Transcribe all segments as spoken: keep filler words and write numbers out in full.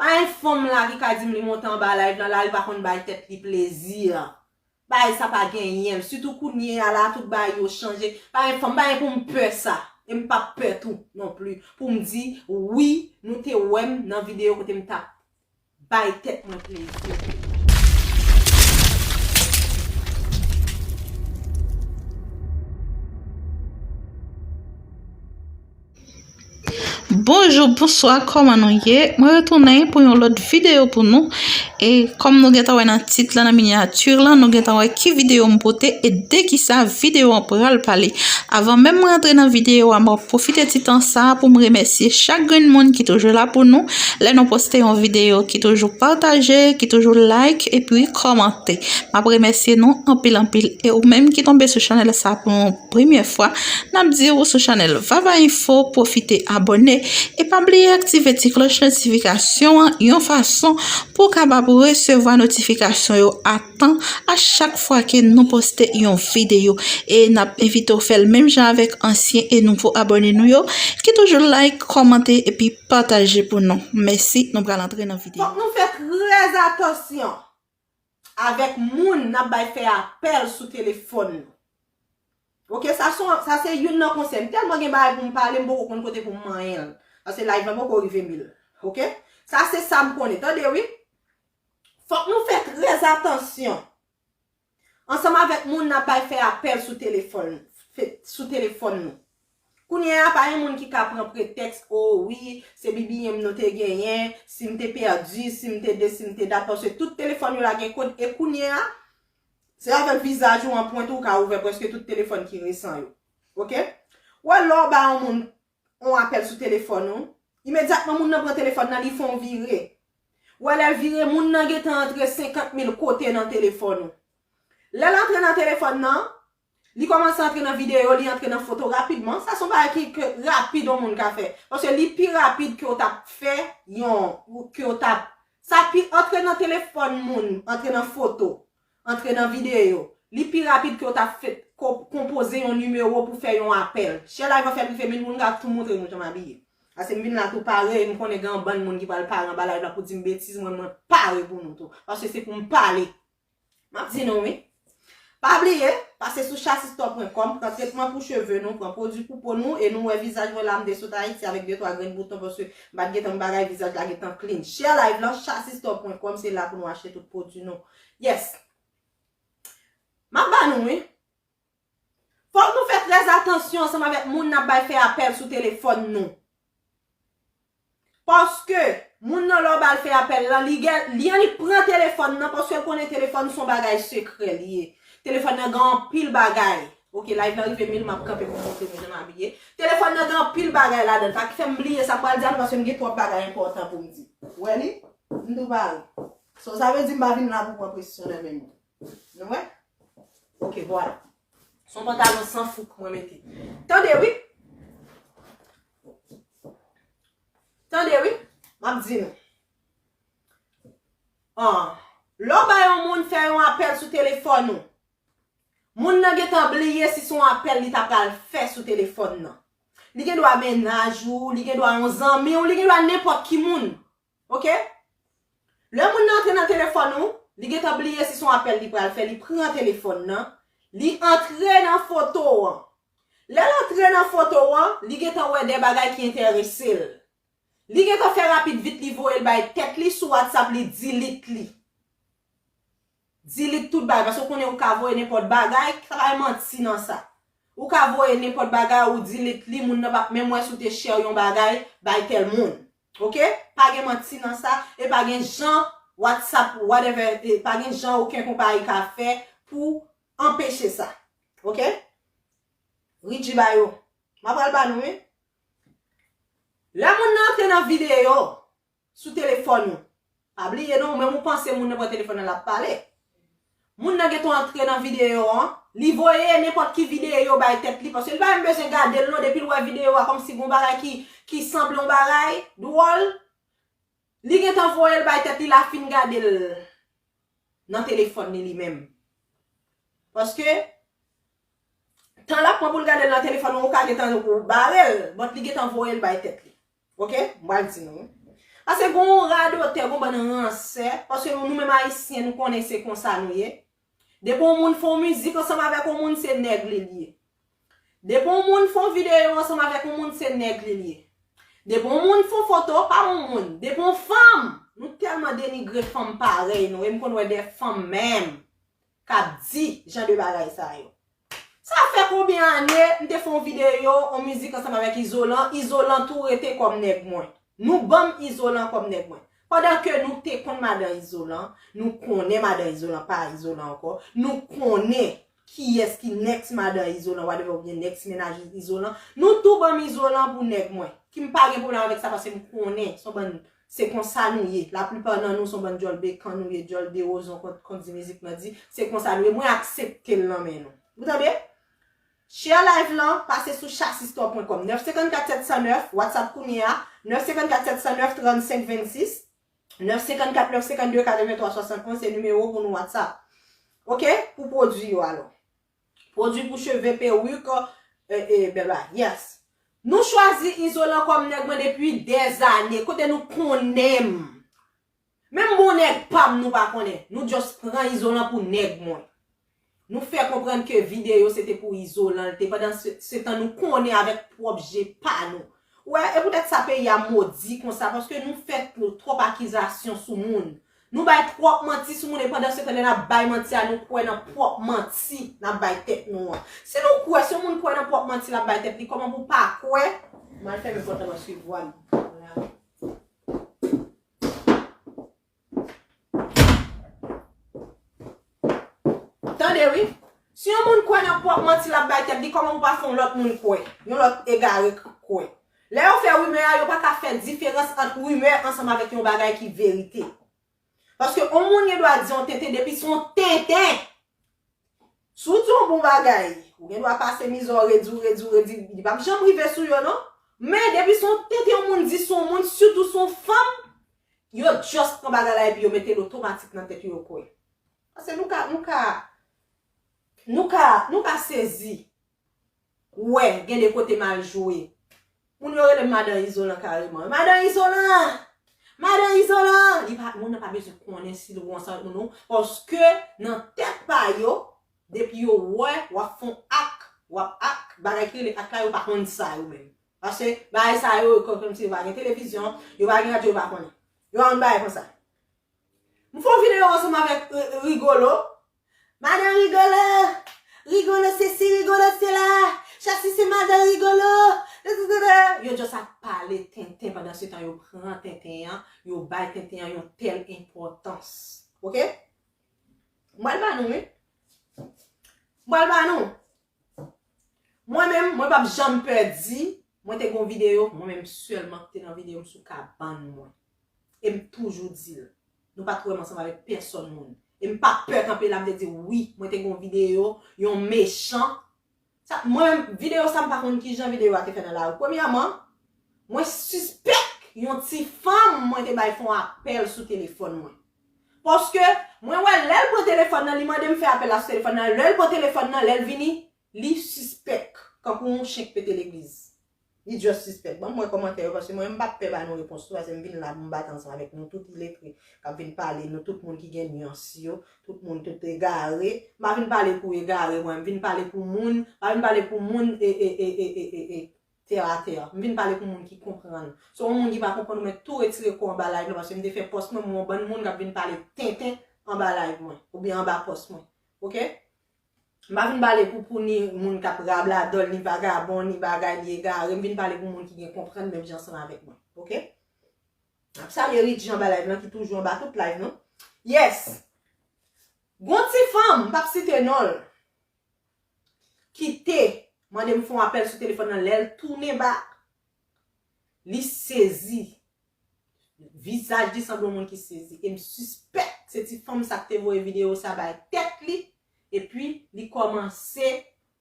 Pa gen fanm la ki ka di m li monte anba live la, la li pa konn bay tèt li plezi. Bagay sa pa genyen l. Sitou kounye a la, tout bagay yo chanje. Pa gen fanm, pa gen pou m pè sa. E m p ap pè tou non pli. Pou m di, wi, nou te wè m nan videyo kote m t ap bay tèt mwen plezi. Bonjou, bonswa, kòman nou ye? Mwen retounen pou yon lòt videyo pou nou. E kòm nou gentan wè nan tit la, nan minyati la, nou gentan wè ki videyo m pote e de kisa videyo an pral pale. Avan menm mwen antre nan videyo a, m ap pwofite ti tan sa a pou m remèsye chak grenn moun ki toujou la pou nou. Lè nou poste yon videyo, ki toujou pataje, ki toujou like, epi kòmante. M ap remèsye nou anpil, anpil. E ou menm ki tonbe sou chanèl sa pou yon premyè fwa, n ap di w sou chanèl Vava Info, pwofite abòne e pa bliye aktive ti klòch notifikasyon an yon fason pou w kapab resevwa notifikasyon yo a tan a chak fwa ke nou poste yon videyo. E n ap envite w fè l menm jan avèk ansyen e nouvo abòne nou yo ki toujou like, kòmante epi pataje pou nou. Mèsi, nou pral antre nan videyo. Fòk nou fè trè atansyon avèk moun n ap bay fè apèl sou telefòn nou. Oke, sa se, sa se youn nan konsèy. M tèlman gen bagay pou m pale, m poko konn kote pou m manyen l. Paske live lan poko rive mil. Oke? Sa se sa m konnen. Tande wi. Fòk nou fè trè atansyon ansanm avèk moun n ap bay fè apèl sou telefòn, fe- sou telefòn nou. Kounye a, pa gen moun ki ka pran pretèks, o wi, se B B M nou te genyen, si m te pèdi, si m te de, si m te dat, paske tout telefòn yo la gen kòd, e kounye a, se avèk vizaj ou anprent ou ka ouvè prèske tout telefòn ki resan yo. Oke? Ou wè lè w ba yon moun yon apèl sou telefòn ou, imedyatman moun nan pran telefòn nan, li fè yon vire. Ou wè lè l vire, moun nan gentan antre senkant mil kote nan telefòn ou. Lè l antre nan telefòn nan, li kòmanse antre nan videyo, li antre nan foto rapidman. Sa se yon bagay ki, ke rapid yon moun ka fè. Paske li pi rapid ke w t ap fè yon, ke w t ap, sa pi antre nan telefòn moun, antre nan foto, antre nan videyo. Li pi rapid ke w t ap fè, ko- konpoze yon nimewo pou fè yon apèl. Share live an fè l rive mil moun, m ka tou montre nou jan m abiye. Paske m vin la tou pare, e m konnen gen yon bann moun ki pral pare anba live la pou di m betiz, mwen, mwen pare pou nou tou. Paske se pou m pale. M ap di nou wi. Pa bliye, pase sou chasistore pwen kòm, pran tretman pou cheve nou, pran pwodui pou po nou, e nou wè vizaj mwen la, m te sot Ayiti avèk de twa grenn bouton, paske m pa t gentan bagay, vizaj la gentan clean. Share live lan, chasistore pwen kòm, se la pou nou achte tout pwodui nou. Yes. M ap ba nou wi. Fòk nou fè trè atansyon ansanm avèk moun n ap bay fè apèl sou telefòn nou. Paske moun nan lè w ba l fè apèl lan, li gen, li an li pran telefòn nan paske l konnen telefòn se yon bagay sekrè li ye. Telefòn nan gen anpil bagay. Oke, live lan rive mil, m ap kanpe pou m montre nou jan m abiye. Telefòn nan gen anpil bagay ladan l. Sa ki fè m bliye sa m pral di a nou paske m gen twòp bagay enpòtan pou m di. Ou wè li? M tou pare. So, sa vle di m pa vin la pou pran presyon nan men moun. Nou wè? Oke, vwala. Se yon pantalon san fouk mwen mete. Tande wi. Tande wi. M ap di nou. An, lè w ba yon moun fè yon apèl sou telefòn ou, moun nan gentan bliye si se yon apèl li ta pral fè sou telefòn nan. Li gen dwa mennaj ou, li gen dwa yon zanmi w, li gen dwa nenpòt ki moun. Oke? Lè moun nan antre nan telefòn ou, li gentan bliye si se yon apèl li pral fè, li pran telefòn nan, li antre nan foto an. Lè l antre nan foto an, li gentan wè de bagay ki enterese l. Li gentan fè rapid vit, li voye l bay tèt li sou WhatsApp, li delete li. Delete tout bagay, paske ou konnen ou ka voye nenpòt bagay, sa pa gen manti nan sa. Ou ka voye nenpòt bagay, ou delete li, moun nan p ap menm wè si w te share yon bagay bay tèl moun. Oke? Pa gen manti nan sa, e pa gen jan WhatsApp, whatever, e pa gen jan okenn konpayi ka fè pou anpeche sa. Oke? Ridji ba yo. M ap pral ba nou, wi. Lè moun nan antre nan videyo sou telefòn ou, pa bliye non, ou menm ou panse moun nan pran telefòn nan l ap pale. Moun nan gentan antre nan videyo an, li voye nenpòt ki videyo bay tèt li, paske li pa menm bezwen gade l non, depi l wè videyo a kòmsi gon bagay ki, ki sanble yon bagay dwòl, li gentan voye l bay tèt li, l a fin gade l nan telefòn li, li menm. Paske tan l ap pran pou l gade l nan telefòn ou, ou ka gentan ou bare l, but li gentan voye l bay tèt li. Oke? M pral di nou. Pase gen yon radotè, gen yon bann ransè, paske nou, nou menm Ayisyen, nou konnen se konsa nou ye. Depi yon moun fè yon mizik ansanm avèk yon moun, se nèg li l ye. Depi yon moun fè yon videyo ansanm avèk yon moun, se nèg li l ye. Depi yon moun fè yon foto, pa yon moun. Depi yon fanm, nou tèlman denigre fanm parèy nou, e m konn wè de fanm menm k ap di jan de bagay sa yo. Sa fè konbyen ane m te fè yon videyo, yon mizik ansanm avèk Izolan, Izolan tou rete kòm nèg mwen. Nou ban m Izolan kòm nèg mwen. Pandan ke nou te konn madan Izolan, nou konnen madan Izolan pa Izolan ankò, nou konnen kiyès ki next madan Izolan, whatever, oubyen next mennaj Izolan, nou tou ban m Izolan pou nèg mwen. Ki m pa gen pwoblèm avèk sa, paske m konnen se yon bann, se konsa nou ye. Laplipa nan nou se yon bann djòl bekan nou ye, djòl de wozon, kon, kon di mizik lan di, se konsa nou ye. Mwen aksepte l nan men nou. Ou tande? Share live lan, pase sou chasistò pwen kòm, nèf senkannkat sèt san nèf, WhatsApp kounye a, nèf senkannkat sèt san nèf trannsenk vennsis, nèf senkannkat nèf senkannde katrevenntwa swasannonz, se nimewo pou nou WhatsApp. Oke? Pou pwodui yo alò. Pwodui pou cheve, pewik, e, e, bèl bagay. Yes. Nou chwazi Izolan kòm nèg mwen depi dèzane, kote nou konnen m. Menm bon nèg pa m nou pa konnen. Nou just pran Izolan pou nèg mwen. Nou fè konprann ke videyo se te pou Izolan l te, pandan se, se tan nou konnen avèk pwòp je pa nou. Wè, e poutèt sa peyi a modi konsa, paske nou fè twòp akizasyon sou moun. Nou bay twòp manti sou moun, e pandan se tan lè n ap bay manti a, nou kwè nan pwòp manti n ap bay tèt nou an. Si nou kwè, si yon moun kwè nan pwòp manti l ap bay tèt li, kòman pou pa kwè? M al fèmen pòt la, m ap swiv vwa m. Tande wi. Si yon moun kwè nan pwòp manti l ap bay tèt li, kòman pou pa fè yon lòt moun kwè? Yon lòt egare k-, kwè. Lè yo fè rimè a, yo pa ka fè diferans ant rimè ansanm avèk yon bagay ki verite. Paske yon moun gen dwa di yon tenten depi se yon tenten. Si w di yon bon bagay, ou gen dwa pase mizè w, redi w, redi w, redi, li p ap janm rive sou yo non. Men depi se yon tenten yon moun di sou yon moun, sitou sou yon fanm, yo just pran bagay la epi yo mete l otomatik nan tèt yo, yo kwè. Paske nou ka, nou ka, nou ka, nou ka sezi. Wè, gen de kote m al jwe. Moun yo rele m Madan Izolan kareman. Madan Izolan! Madan Izolan! Li pa, moun nan pa bezwen konnen si l wè ansanm avèk moun non. Paske nan tèt pa yo, depi yo wè w ap fè yon ak, w ap ak, bagay ki rele ak la, yo pa konn sa yo menm. Paske bagay sa yo, kò-, kòmsi yo pa gen televizyon, yo pa gen radyo, yo pa konnen. Yo pa konn bagay konsa. M fè yon videyo ansanm avèk, e, Rigolo. Madan Rigolo! Rigolo sesi, Rigolo sela! Chasi se madan Rigolo! Yo just ap pale tenten, pandan se tan yo pran tenten an, yo bay tenten an yon tèl enpòtans. Oke? M pral ba nou, wi. M pral ba nou. Mwen menm, mwen p ap janm pè di, mwen te gen yon videyo, mwen menm sèlman ki te nan videyo m sou kabann mwen. E m toujou di l. Nou pa t wè m ansanm avèk pèsòn moun. E m pa pè kanpe la, m te di, wi, mwen te gen yon videyo, yon mechan. Sa, mwen menm, videyo sa, m pa konn kijan videyo a te fè nan lari. Premyèman, mwen sispèk yon ti fanm mwen te bay fè yon apèl sou telefòn mwen. Paske mwen wè lè l pran telefòn nan, li mande m fè apèl la sou telefòn nan. Lè l pran telefòn nan, lè l vini, li sispèk. Kankou yon chen k pete legliz. Li just sispèk. Ban m wè kòmantè yo, paske mwen, m p ap pè ba nou repons tou, paske m vin la pou m bat ansanm avèk nou tout iletre k ap vin pale, nou tout moun ki gen nyans yo, tout moun tout egare. M pa vin pale pou egare, mwen, m vin pale pou moun, m pa vin pale pou moun e, e, e, e, e, e, e, tè a tè. M vin pale pou moun ki konprann. So, yon moun ki pa konprann, ou mèt tou retire kò anba live la, paske m te fè pòs mwen, mwen, yon bann moun k ap vin pale tenten anba live mwen, oubyen anba pòs mwen. Oke? M pa vin pale pou, pou ni moun k ap rabladòl, ni vagabon, ni bagay, ni egare. M vin pale pou moun ki gen konprann menm jan ansanm avèk mwen. Oke? M ap salye Ridji anba live lan, ki toujou anba tout live nou. Yes! Gon ti fanm, m p ap site non l, ki te mande m fè yon apèl sou telefòn nan, lè l tounen bak, li sezi. Vizaj li sanble yon moun ki sezi. E m sispèk se ti fanm sa k te voye videyo sa bay tèt li. Epi li kòmanse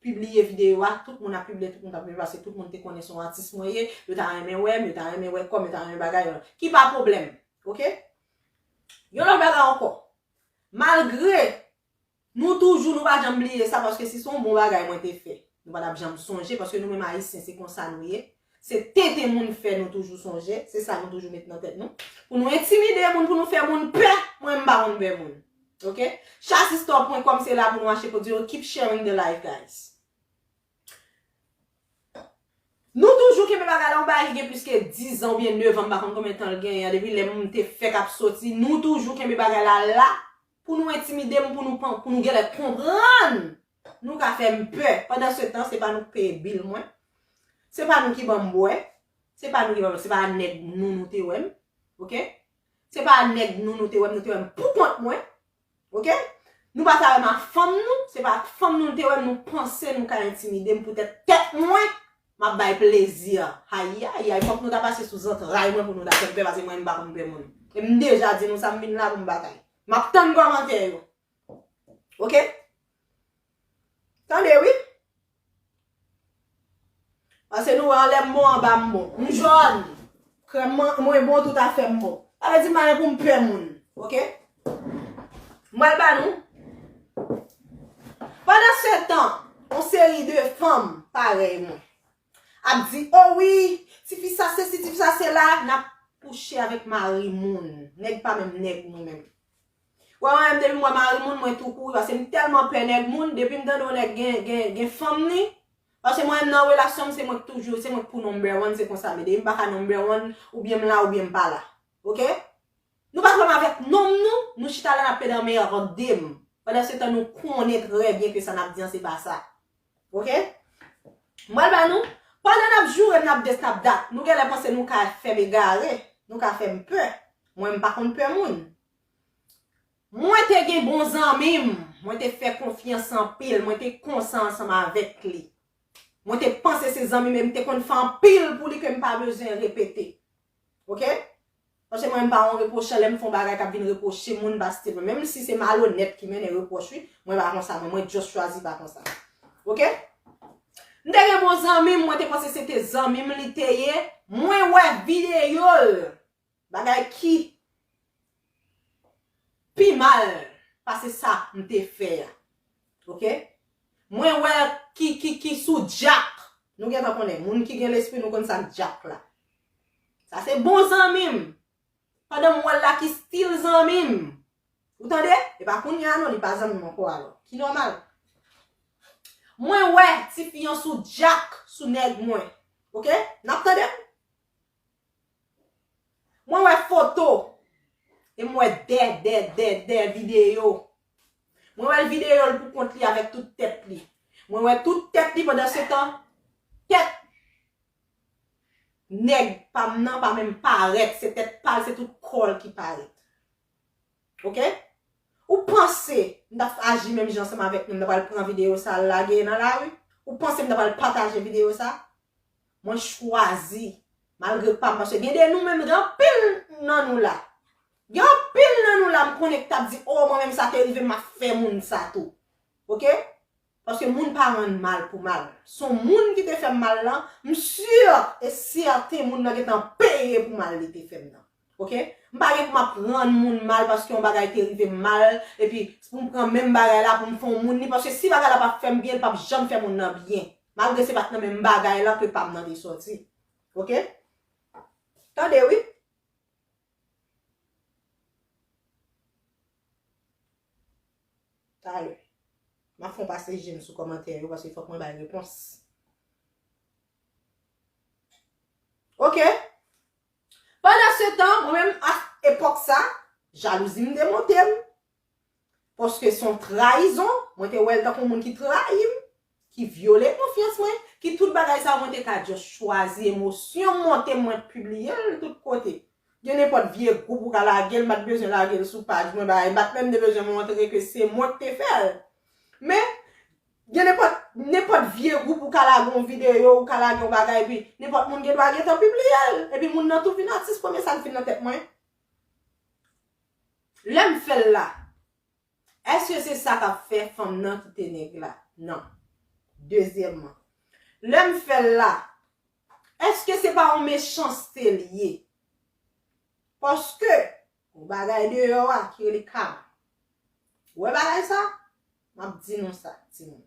pibliye videyo a. Tout moun ap pibliye, tout moun ap pibliye, paske tout moun te konnen se yon atis mwen ye. Yo ta renmen wè m, yo ta renmen wè kò m, yo ta renmen bagay yo. Ki pa pwoblèm. Oke? Yon lòt bagay ankò. Malgre nou toujou, nou pa janm bliye sa, paske si se yon bon bagay mwen te fè, nou pa t ap janm sonje, paske nou menm Ayisyen, se konsa nou ye. Se tenten moun fè nou toujou sonje, se sa nou toujou met nan tèt nou. Pou nou entimide moun, pou nou fè moun pè, mwen m pa konn pè moun. Ok? Chasistò pwen kòm se la pou nou achte pwodui yo. Keep sharing the live, guys. Nou toujou kenbe bagay la, yon bagay ki gen plis ke diz an oubyen nèf an, m pa konn konbyen tan l genyen an, depi lè m te fèk ap soti, nou toujou kenbe bagay la la, pou nou entimide m, pou nou, pou nou genlè konprann, nou ka fè m pè. Pandan se tan, se pa nou k peye bil mwen. Se pa nou ki ban m bwè. Se pa nou ki ban m, se pa nèg nou nou te wè m. Ok? Se pa nèg nou nou te wè m, nou te wè m pou kont mwen. Ok? Nou pa ta wè m ak fanm nou, se pa ak fanm nou nou te wè m, nou panse nou ka entimide m poutèt tèt mwen, m ap bay plezi. Ayayay, fòk nou ta pase sou zantray mwen pou nou ta fè m pè, paske mwen m pa konn pè moun. E m deja di nou sa, m vin la pou m batay. M ap tann kòmantè yo. Ok? Tande wi. Paske nou wè anlè m bon, anba m bon. M jòn. Krèm mwen, mwen bon, tout afè m bon. Sa vle di m pa gen pou m pè moun. Ok? M pral ba nou. Pandan se tan, yon seri de fanm parèy mwen ap di, o wi, tifi sa sesi, tifi sa sela, n ap kouche avèk mari moun. Nèg pa menm nèg nou menm. Wè, mwen menm, depi m wè mari moun, mwen tou kouri, paske m tèlman pè nèg moun, depi m tande yon nèg gen, gen, gen fanm li, paske mwen menm nan relasyon m, se mwen k toujou, se mwen k pou number one, se konsa m ye. Depi m pa ka number one, oubyen m la, oubyen m pa la. Ok? Nou pa pwoblèm avèk nonm nou, nou chita la n ap plede anmède m. Pandan se tan nou konnen trè byen ke sa n ap di an se pa sa. Ok? M pral ba nou, pandan n ap joure m, n ap des, n ap dat, nou genlè panse nou ka fè m egare, nou ka fè m pè. Mwen, m pa konn pè moun. Mwen te gen bon zanmi m, mwen te fè konfyans anpil, mwen te konsa ansanm avèk li. Mwen te panse se zanmi m, e m te konn fè anpil pou li ke m pa bezwen repete. Ok? Paske mwen, m pa yon repwochè, lè m fè yon bagay k ap vin repwoche moun, pa stil mwen. Menm si se malonèt ki mennen repwòch, wi, mwen pa konsa, mwen, mwen just chwazi pa konsa. Ok? M te gen bon zanmi m, mwen te panse se te zanmi m li te ye. Mwen wè videyo l. Bagay ki pi mal pase sa m te fè a. Ok? Mwen wè ki, ki, ki sou djak. Nou gentan konnen, moun ki gen lespri, nou konn sa k djak la. Sa se bon zanmi m. Pandan m wè l la ki stil zanmi m. Ou tande? E pa kounye a non, li pa zanmi m ankò alò. Ki nòmal. Mwen wè tifi an sou djak, sou nèg mwen. Ok? N ap tande m? Mwen wè foto. E m wè dè, dè, dè, dè videyo. Mwen wè l videyo l pou kont li avèk tout tèt li. Mwen wè tout tèt li pandan se tan. Tèt nèg pa m nan pa menm parèt. Se tèt pa l, se tout kò l ki parèt. Ok? Ou panse m t ap aji menm jan ansanm avèk nou, m ta pral pran videyo sa a lage nan lari? Ou panse m ta pral pataje videyo sa a? Mwen chwazi, malgre pa m, paske gen de nou menm, gen anpil nan nou la. Gen anpil nan nou la, m konnen k t ap di, o, mwen menm sa te rive m, m ap fè moun sa tou. Ok? Paske moun pa rann mal pou mal. Se yon moun ki te fè m mal lan, m si e sèten moun nan gentan peye pou mal li te fè m nan. Ok? M pa gen pou m ap rann moun mal paske yon bagay te rive m mal, epi pou m pran menm bagay la pou m fè yon moun li, paske si bagay la p ap fè m byen, li p ap janm fè moun nan byen. Malgre se pa t nan menm bagay lan ke pa m nan te sòti. Ok? Tande wi. Talè. M ap fè yon pase je m sou kòmantè yo paske fòk mwen bay repons. Ok? Pandan se tan, mwen menm, a epòk sa, jalouzi m te monte m. Paske se yon trayizon, mwen te wè l tankou yon moun ki trayi m, ki vyole konfyans mwen, ki tout bagay sa, mwen te ka just chwazi emosyon m monte m, mwen pibliye l tout kote. Gen nenpòt vye gwoup ou ka lage l, m pa t bezwen lage l sou paj mwen, bagay, m pa t menm te bezwen montre ke se mwen k te fè l. Men, gen nenpòt, nenpòt vye gwoup ou ka lage yon videyo, ou ka lage yon bagay, epi nenpòt moun gen dwa gentan pibliye l. Epi moun nan tou vin atis, premye sa k vin nan tèt mwen. Lè m fè l la, èske se sa k ap fè fanm nan kite nèg la? Non. Dezyèmman, lè m fè l la, èske se pa yon mechanste l ye? Paske, yon bagay deyò a ki rele kama. Ou wè bagay sa? M ap di nou sa, timoun.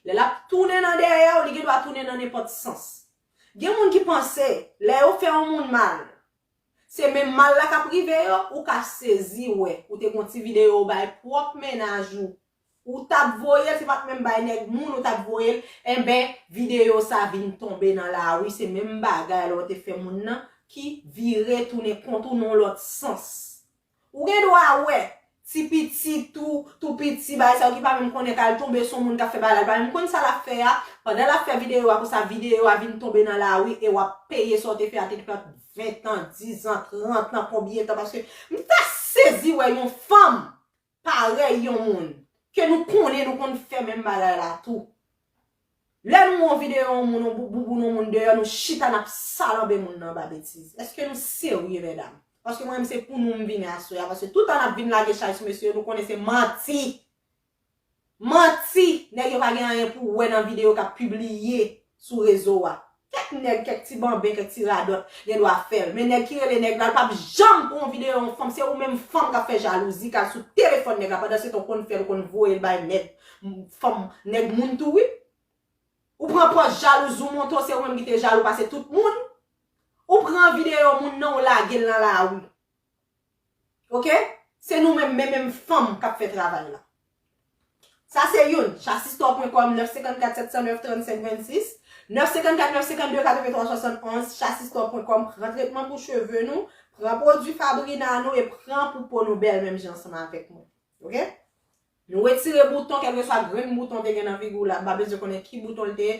Lè l ap tounen nan dèyè w, li gen dwa tounen nan nenpòt sans. Gen moun ki panse, lè yo fè yon moun mal, se menm mal la k ap rive yo, ou ka sezi wè, ou te gon ti videyo ou bay pwòp mennaj ou, ou t ap voye l, se pa t menm bay nèg moun, ou t ap voye l, enben, videyo sa vin tonbe nan lari, se menm bagay lè w te fè moun nan, ki vire tounen kont ou nan yon lòt sans. Ou gen dwa wè, ti piti, tou, tou piti, bagay sa yo ki pa menm konnen k al tonbe sou moun k ap fè bagay la, li pa menm konn sa l ap fè a, pandan l ap fè videyo a, konsa videyo a vin tonbe nan lari e w ap peye sa w te fè a, te fè ven tan, diz an, trant an, konbyen tan, paske m ta sezi wè yon fanm parèy yon moun ke nou konnen nou konn fè menm bagay la tou. Lè nou wè yon videyo yon moun, yon bou- bouboun yon moun deyò, nou chita n ap salanbe moun nan anba betiz. Èske nou serye, medam? Paske mwen menm se pou nou m vini aswè a, paske toutan n ap vin lage chay sou mesye yo, nou konnen se manti. Manti! Nèg yo pa gen anyen pou wè nan videyo k ap pibliye sou rezo a. Kèk nèg, kèk ti banben, kèk ti radòt gen dwa fè l. Men nèg ki rele nèg la, l p ap janm pran yon videyo yon fanm. Se ou menm fanm k ap fè jalouzi, k al sou telefòn nèg la. Pandan se tan ou konn fè l, ou konn voye l bay nèg, fanm, nèg moun tou, wi. Ou pran pòz jalouz, ou montre w se ou menm ki te jalou pase tout moun. Ou pran videyo moun nan, ou lage l nan lari. Oke? Se nou menm, men menm fanm k ap fè travay la. Sa se youn, chasistò pwen kòm, nèf senkannkat sèt san nèf trannsenk vennsis, nèf senkannkat nèf senkanndde katrevenntwa swasannonz, chasistò pwen kòm, pran tretman pou cheve nou, pran pwodui Fabrina nou e pran pou po nou bèl menm jan ansanm avèk mwen. Oke? Nou retire bouton, kèlkeswa grenn bouton te gen nan figi w la, m pa bezwen konnen ki bouton l te ye,